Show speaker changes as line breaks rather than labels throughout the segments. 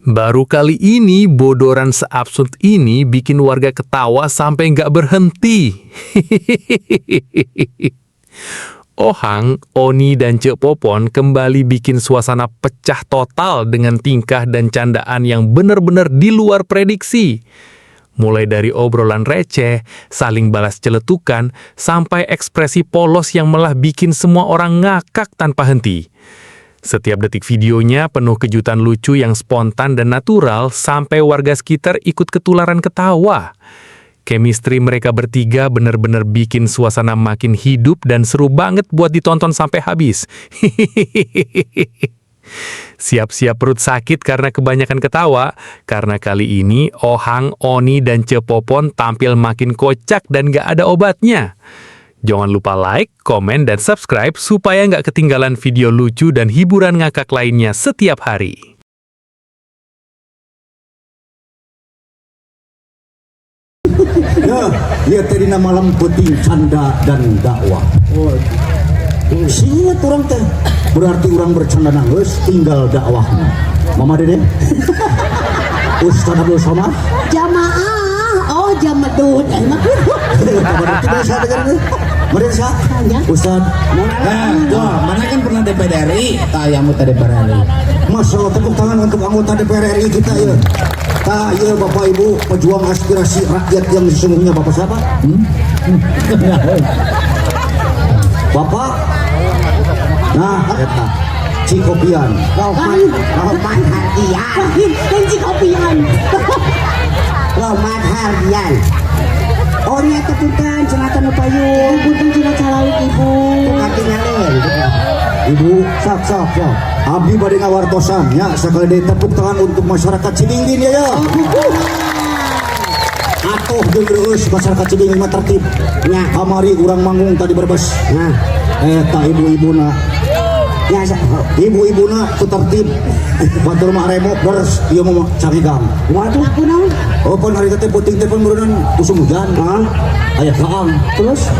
Baru kali ini bodoran seabsurd ini bikin warga ketawa sampai nggak berhenti. Ohang, Oni, dan Ceu Popon kembali bikin suasana pecah total dengan tingkah dan candaan yang benar-benar di luar prediksi. Mulai dari obrolan receh, saling balas celetukan, sampai ekspresi polos yang malah bikin semua orang ngakak tanpa henti. Setiap detik videonya penuh kejutan lucu yang spontan dan natural sampai warga sekitar ikut ketularan ketawa. Chemistry mereka bertiga benar-benar bikin suasana makin hidup dan seru banget buat ditonton sampai habis. Siap-siap perut sakit karena kebanyakan ketawa, karena kali ini Ohang, Oni, dan Ceu Popon tampil makin kocak dan gak ada obatnya. Jangan lupa like, komen, dan subscribe supaya nggak ketinggalan video lucu dan hiburan ngakak lainnya setiap hari.
Ya, ya tadi malam penting canda dan dakwah. Singet urang teh. Berarti urang bercanda nangis tinggal dakwahnya. Mama Dede. Ustaz Abdul Somad.
Jamaah, oh jamadun, emang
Mama Dede.
Ya.
Ustaz.
Nah, tuh, mana kan pernah DPR RI, tak yang anggota DPR RI.
Masya Allah, tepuk tangan untuk anggota DPR RI kita ya. Tak ya Bapak Ibu, pejuang aspirasi rakyat yang sesungguhnya. Bapak siapa? Hmm? Bapak? Nah, eta Cikopian.
Rohman,
Rohman Hardian.
Dan Cikopian.
Rohman Hardian. Oh nya punten cenah nu payung.
Punten cina calawik, Ibu.
Katingalin.
Ibu,
Sok sok sok.
abdi bade ngawartosan ya, sekali deui tepuk tangan untuk masyarakat Cibingbin ya ya. Atuh jeung reueus masyarakat Cibingbin mah tertib.
Nya.
Kamari urang manggung tadi Brebes.
Nah,
Eta ibu-ibuna,
nya
ibu-ibuna teu tertib. Batur mah remok deres ieu mah carigang.
Waduh.
Aku naon?
Oh, pon hari teh peuting teh pon meureunnan usum hujan.
Hah?
Aya kaang.
Terus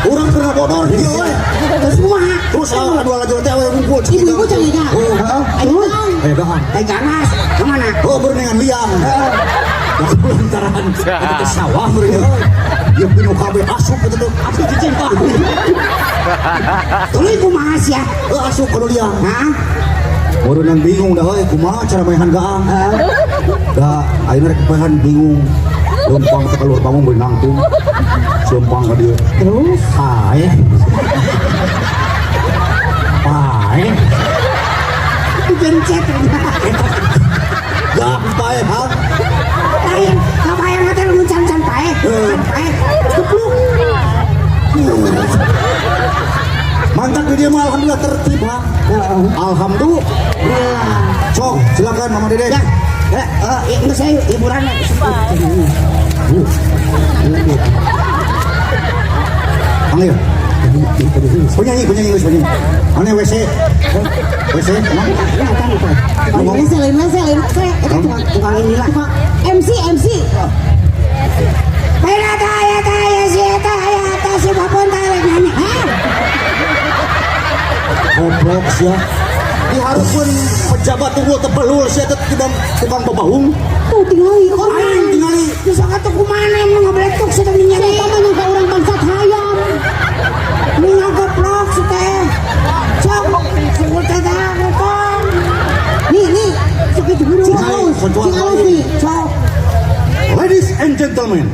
Urang pernah bodor kieu we.
Terus kumaha?
Terus anu lagi teh awe ngumpul.
Ibu-ibu carigang.
Oh, heeh.
Ayo naon?
Aya gaang.
Eh ganas. Kemana?
Oh, berenangan liang. Lantaran eta teh sawah meureun. Ieu pinu kabeh asup eta teh.
Asup cicing pak. Tuluy kumaha sia?
Heuh, asup kudu liang.
Hah?
Meureunnan bingung dah euy, kumaha cara maehan gaang. Da ayeuna rek maehan bingung. Leumpang teh keluar bangun beunang nangtung. Leumpang ka dieu.
Terus
Paeh. Paeh.
Digencet.
Gak paeh ha.
Lain, ngapain teh lamun can-can paeh? Can paeh. Gebluk.
Mantap di dia mah alhamdulillah tertib ha. Alhamdulillah. Sok, silakan Mama Dede.
Ya, ya, eh, saya hiburan.
Panggil. Penyanyi, penyanyi, penyanyi. Aneh WC. WC, emang?
Ya, kan itu.
Ngomong.
WC lain WC lain WC.
Itu tukang, tukang inilah.
Tukang MC MC.
Pera taya taya si taya ta si babon taya nyanyi. Hah?
Goblok sia. Diharapkan pejabat tunggu tebelul sia teh tukang tukang babaung.
Tuh tingali orang.
Aing tingali.
Bisa kata kumana emang ngabeletuk sih teh nyanyi.
Siapa mah nyangka orang bangsat hayam.
Ini ngagoplok sih teh. Sok, sukul teh teh ngomong.
Nih nih.
Sok itu dulu.
Cing alus, cing alus nih.
Sok.
Ladies and gentlemen.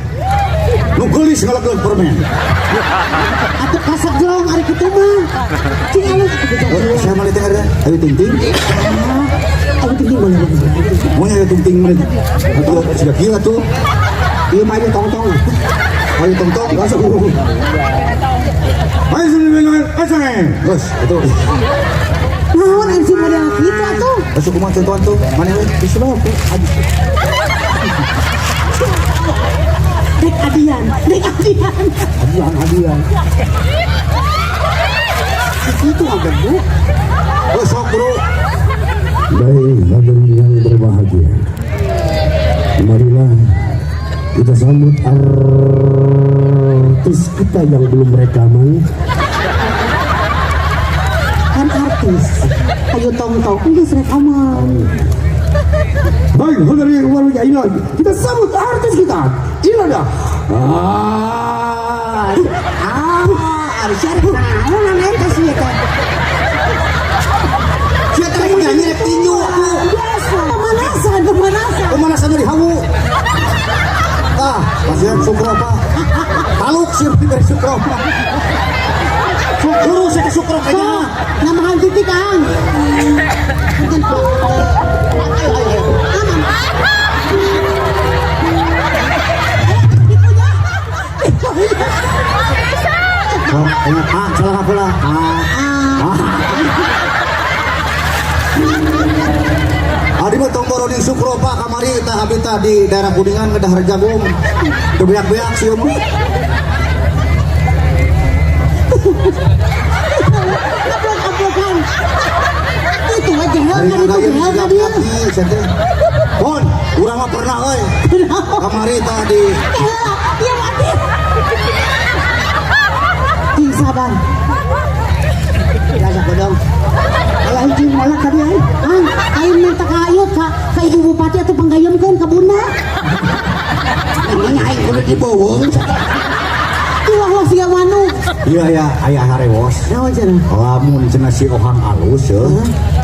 Nu geulis ngalegeun permen.
Atuh kasep jrong ari kitu mah. Cing alus.
Oh, saya mah teh ada. Ayo ting ting.
Ayo ting ting boleh boleh.
Mau ayo ting ting mana? Atuh sudah gila tuh.
Iya maju tong-tong.
Ayo tong tong langsung. Ayo sini ayo. Bos, itu.
Naon MC model kitu atuh?
Masuk kumaha contohan tuh? Mana we?
Bisa banget tuh.
Dek adian, dek adian.
Adian, adian. Itu ngagebuk.
Oh, sok bro.
Baik, hadirin yang berbahagia. Marilah kita sambut artis kita yang belum rekaman.
Kan artis. Ayo tong tong geus rekaman.
ini lagi. Kita sambut artis kita. Ilona.
Ah, ah, ari sia rek naonan eta sia teh.
Sia teh rek nyanyi rek tinju atuh.
Biasa, pemanasan, pemanasan.
Pemanasan dari hawu. Ah, pasien sukro Pak. Taluk sih diberi sukro Pak. Guru saya ke sukro kayaknya.
Oh, namahan titik, Kang. Bukan, Pak. Ayo, ayo, ayo. Aman.
Oh, ayo, ah, salah aku lah. Ah. Ah. Adi mah tong boroning sukro Pak kamari tah abdi tah di daerah Kuningan ngedahar jagung. Teu beak-beak sieun mah.
Aplok-aplokan. Itu aja,
Hari
kan itu
gayeng
gel
juga
ka dia.
hati, sia teh. Pon, urang mah pernah euy. Kamari tah di
Iya mati. Cing sabar.
Biasa godong. Aya hiji molak ka dia.
Ang, aing minta ka ieu ka ibu bupati atau panggayemkeun ka bunda.
Emangnya aing kudu dibeuweung.
Ulah lah siga wanu.
Iya ya, aya harewos.
Naon cenah?
Lamun cenah si Ohang alus ya,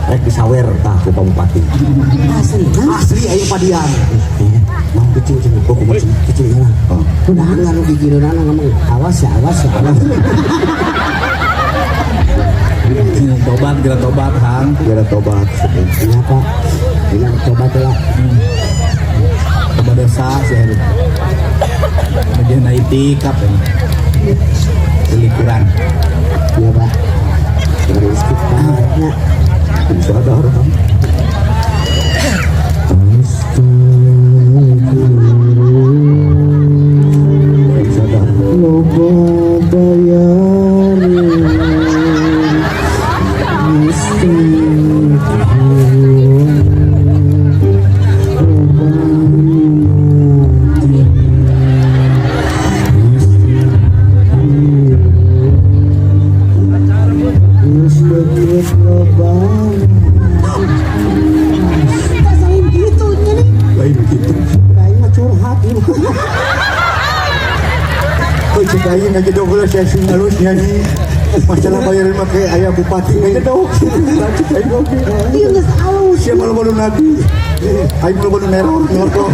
rek disawer tah ku Pak Bupati.
Asli.
Asli aing padian. Mau kecil cenah, oh kumaha cenah kecil cenah. Oh.
Kunaon anu gigireunana ngomong awas ya, awas ya. Awas.
Tobat, kira tobat, Hang.
Biar tobat.
Iya Pak. Bilang tobat lah.
Tobat dosa sih. Kemudian itikaf ya. Selikuran.
Iya Pak. Dari istighfar ya.
Sadar kan. Sadar.
Loba bayarin Istighfar. Loba mati. Istighfar. Loba
Lain gitu nya nih.
Lain gitu.
Aing mah curhat ieu.
Oh, cek aing aja dong kalau saya sing halus nyanyi. Masalah bayarin make aya bupati aja dong. Cek aing oge.
Ieu geus alus.
Siapa lo baru nabi? Aing lo baru neror ngerokok.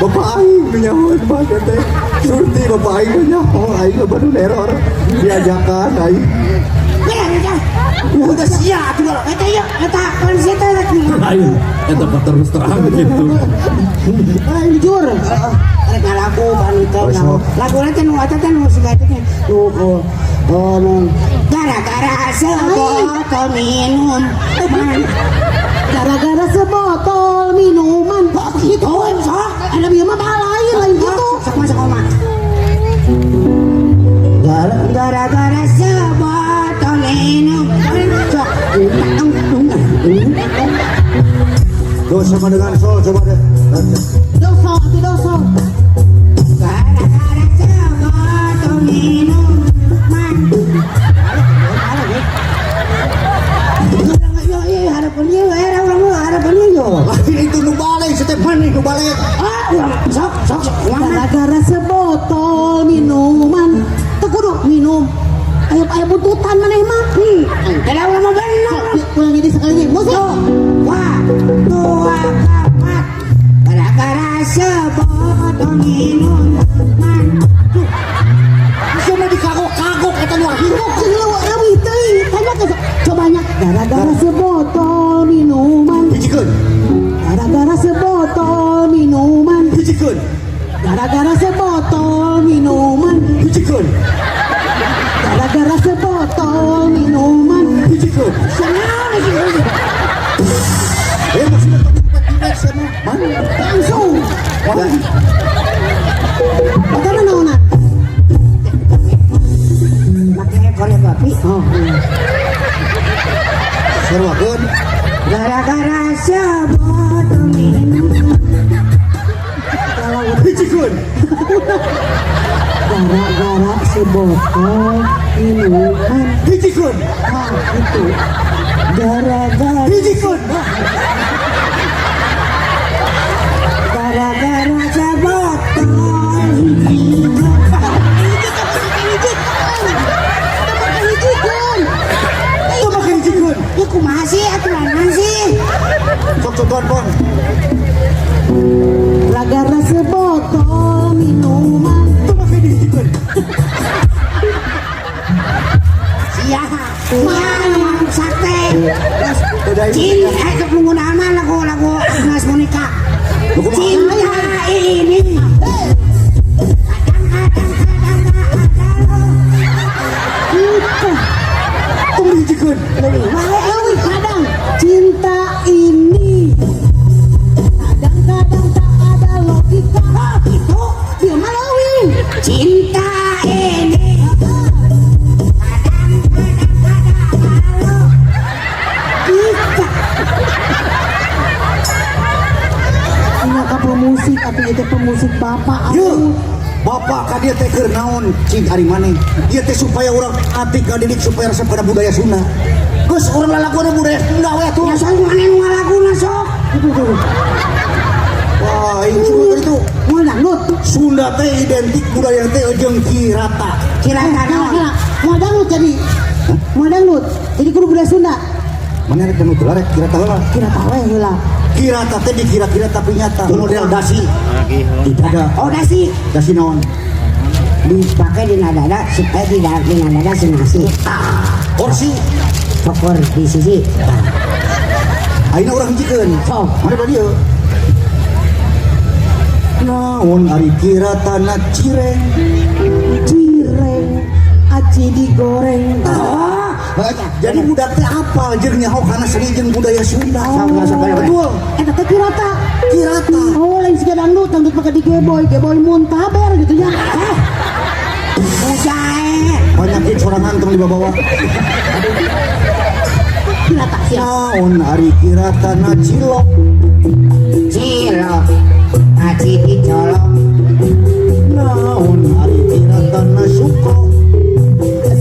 Bapak aing nyaho banget teh. Surti bapak aing nyaho aing lo baru neror. Diajakan aing.
Udah sia atuh lah. Eta ieu, eta polisi teh rek
Ayo, eta terus terang gitu.
jujur. Rek ngalagu banu teh.
Oh, sok.
Laguna teh nu eta teh nu siga teh nu oh, oh nu gara-gara sebotol minum.
Gara-gara sebotol minuman. Gitu.
Sok.
Ada bieu mah lain lain gitu.
Sok masuk oma. Gara-gara sebotol minum. Sok.
Do sama dengan sol coba deh.
Doso atuh doso.
Gara-gara sebotol minuman.
Lain itu nu balik setiap mana nu balik.
Ah, urang sok sok sok.
Gara-gara sebotol minuman. Teu kudu minum. Aya aya buntutan maneh mah.
Kada urang mah bener.
Sok, ulang jadi sekali lagi. Musik.
Wah, dua empat. Gara-gara sebotol minuman.
Siapa dikagok-kagok eta nu
Kok jeung leuwih teuing. Tanya ke cobanya gara-gara sebotol minuman.
Hijikeun.
Gara-gara sebotol minuman.
Hijikeun.
Gara-gara sebotol minuman.
Hijikeun.
Gara-gara sebotol minuman.
Hijikeun. Eh maksudnya tempat sama mana?
Langsung. Eta mah naonan?
Make koreografi.
Oh, iya.
Sarwakeun.
Gara-gara sebotol minuman.
Hijikeun.
Gara-gara sebotol minuman.
Hijikeun.
Ah, itu. Gara-gara
Hijikeun.
Ya kumaha sih aturan sih?
Sok contohan, Pon.
Gara-gara sebotol minuman.
Itu make dihijikeun.
Sia. Mana sate.
Beda
Cinta itu penggunaan mah lagu-lagu Agnes Monica. Cinta ini. Kadang-kadang kadang ada lo.
Gitu.
Tong dihijikeun.
Wae euy kadang cinta ini kadang-kadang tak ada logika.
Oh, gitu.
Dia mah leuwih.
Cinta ini. Kadang-kadang kadang ada lo.
Gitu. Nya ka pemusik tapi itu pemusik bapak
Yeuh,
atuh.
bapak ka dieu teh keur naon cing ari maneh? Ieu teh supaya urang ati kadidik supaya resep kana budaya Sunda. Geus urang lalaguan budaya Sunda we atuh.
Ya sok mana nu ngalaguna sok.
Wah, ini Sunda itu.
Moal dangdut.
Sunda teh identik budaya teh jeung kirata.
Kirata naon?
Kira, moal dangdut jadi. Moal dangdut. Jadi kudu budaya Sunda.
Mana rek dangdut heula rek kirata heula.
Kirata we heula.
Kirata teh dikira-kira tapi nyata. Model dasi. Tidak ada.
Oh dasi.
Dasi naon?
Dipakai di dada supaya di dada senasi.
Kursi.
Pokor di sisi.
Ayeuna urang hijikeun.
Sok.
Mana ba dieu? Naon ari kiratana cireng?
Cireng aci digoreng.
Oh,
Jadi budak teh apal jeung nyaho kana seni jeung budaya Sunda. Betul.
Eta teh kirata.
Kirata.
Oh, lain siga dangdut, dangdut pakai di geboy, geboy muntaber gitu ya.
Ujae.
Penyakit sorangan tong dibawa.
Kirata siap.
Naon ari kiratana cilok?
Cilok. Aci dicolok.
Naon ari kiratana sukro?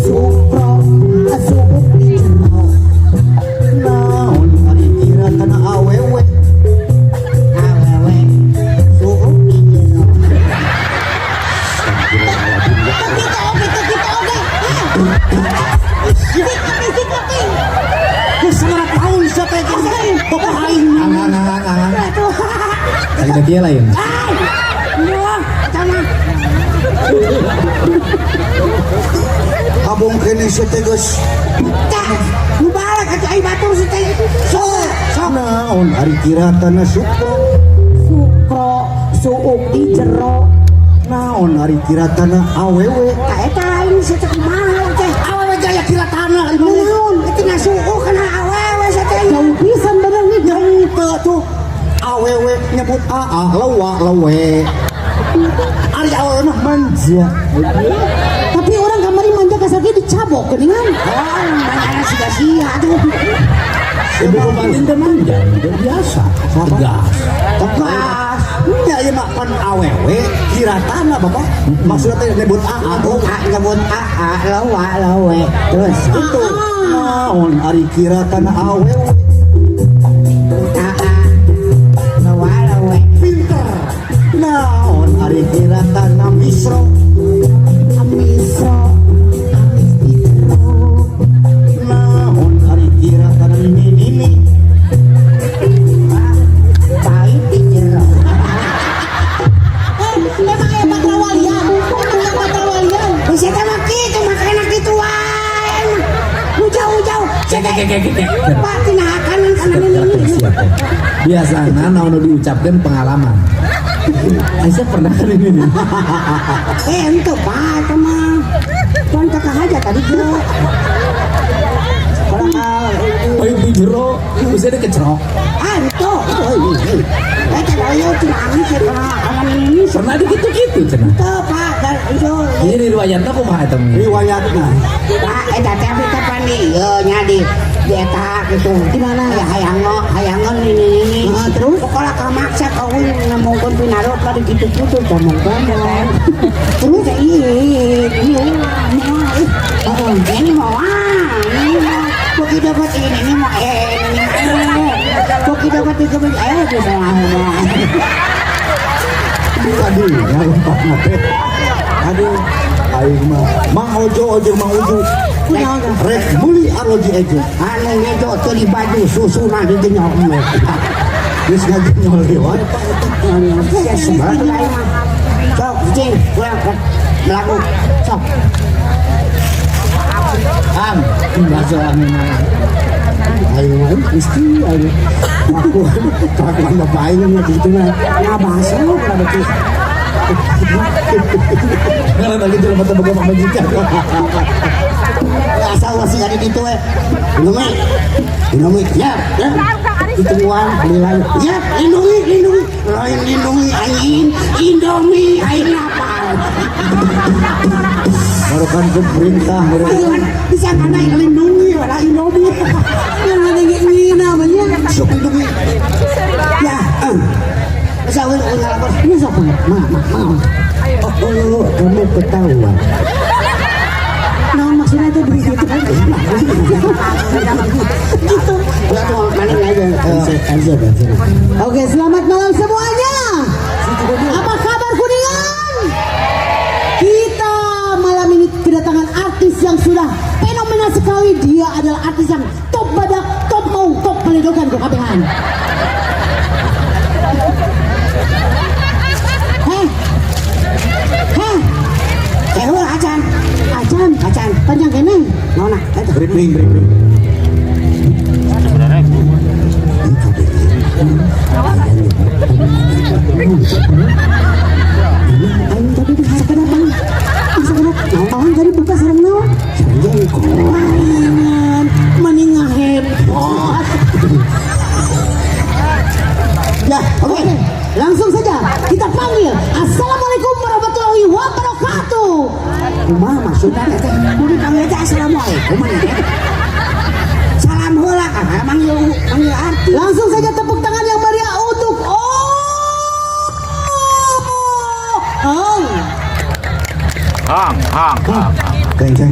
Sukro, suuk di jero.
Naon ari kiratana awewe?
Awewe. Suuk di jero.
Teu kitu oge, teu kitu oge. Sikap, sikap.
Geus sabaraha tahun sia teh bapak aing.
Angan angan angan. Lagi dia lain.
Ay. Wah, eta mah.
Abong kene sia teh geus.
Tah, nu balak atuh ai batur si teh. Sok, sok.
Naon ari kiratana sukro?
Sukro, suuk di jero.
Naon ari kiratana awewe?
Tah eta lain si teh kumaha teh.
Awewe gaya kiratana ari maneh.
Naon, itu ngasuuk kana awewe si teh.
Jauh pisan bener nih.
Henteu tuh. Awewe nyebut aa lewa lewe. Ari awewe mah manja.
Tapi orang kamari manja kasar ge dicabok geuningan.
Oh, manjana sia-sia atuh.
Ibu Bupati teh manja, udah biasa. Tegas.
Tegas. Nya ieu mah pan awewe kiratana bapak. Maksudna teh nyebut aa
Aku
tuh.
a nyebut aa lewa lewe. Terus
Itu. Naon ari kiratana awewe?
aa lewa lewe.
Pinter. Naon ari kiratana misro?
Misro, amis di jero.
Naon ari kiratana nini nini?
Pahit di jero.
Eh, emang aya patrawalian? Emang aya patrawalian?
Bisa teh mah kitu makana kitu wae. Nu jauh-jauh.
Kek kek kek kek.
Pak tina kanan kana nini.
Biasana naon nu diucapkeun pengalaman. Aisyah pernah kan ini nih.
Eh, ente Pak eta mah. Tuan kakak aja tadi ge. Kalau
Pahit di jero, bisa dikecerok.
ah itu. Eta daya tina amis ya kana kana nini.
Pernah digitu-gitu cenah.
Teu Pak, dan itu
Ini riwayatna kumaha eta mah?
Riwayatna.
Pak, eta teh abdi teh pan di ieu nya di di eta gitu.
Di mana?
Ya hayango, hayangon ini ini.
Ah, terus?
Pokoknya kamaksa kawin ngomongkeun pinaruh pada gitu-gitu ngomong-ngomong. Terus ih, ini ulah moal ih. Ini moal, ini moal. Poki dapat ini, ini mau ini mau. Poki dapat tiga baju, eh, moal moal.
Aduh, ya lupa teh. Aduh, aing mah Mang Ojo jeung Mang Uju.
Kunaon tah?
Rek meuli arloji ejo.
Anu ngejo teu di baju susuna di genyok.
Geus ngagenyol deui wae Pak eta.
Sok, cing, kurang melaku. Sok.
Am, bakso angin.
Aing mah Gusti aing. Kelakuan kelakuan bapak aing mah gitu mah.
Ngabahasa berapa tuh?
Karena lagi jelema teh boga pamajikan.
Asal masih ada di itu eh. Lindungi. Lindungi. Ya, ya. Ditungguan, beli lagi. Ya, lindungi, lindungi. Lain lindungi aing, Indomie aing apa?
Barukan pemerintah barukan
Bisa karena lindungi, wala Indomie.
Yang ada ngina namanya.
Sok lindungi. Ya, eh. Bisa we ngalapor.
Ini siapa?
Ma, ma, ma.
Oh, oh, kamu ketahuan.
Naon maksudnya itu begitu kan? Gitu.
Ulah tuh mana aja.
Answer.
Oke, selamat malam semuanya. Apa kabar Kuningan? Kita malam ini kedatangan artis yang sudah fenomenal sekali. Dia adalah artis yang top badak, top mau, top peledokan kabehan. Heh, heh,
Teh acan.
Acan,
Acan.
Panjang keneh.
Nona, eta.
Briefing, briefing.
Aing tadi diharapkan apa? Masa kenapa? Naon tadi buka sareng naon? Palingan, mending ngahepot.
Ya, oke.
Oke, langsung saja kita panggil. Assalamualaikum warahmatullahi wabarakatuh.
Kumaha maksudna teh? Kudu dipanggil teh assalamualaikum mana teh? Salam heula kan manggil manggil artis.
Langsung saja tepuk tangan yang meriah untuk Oh.
Ceng, ceng.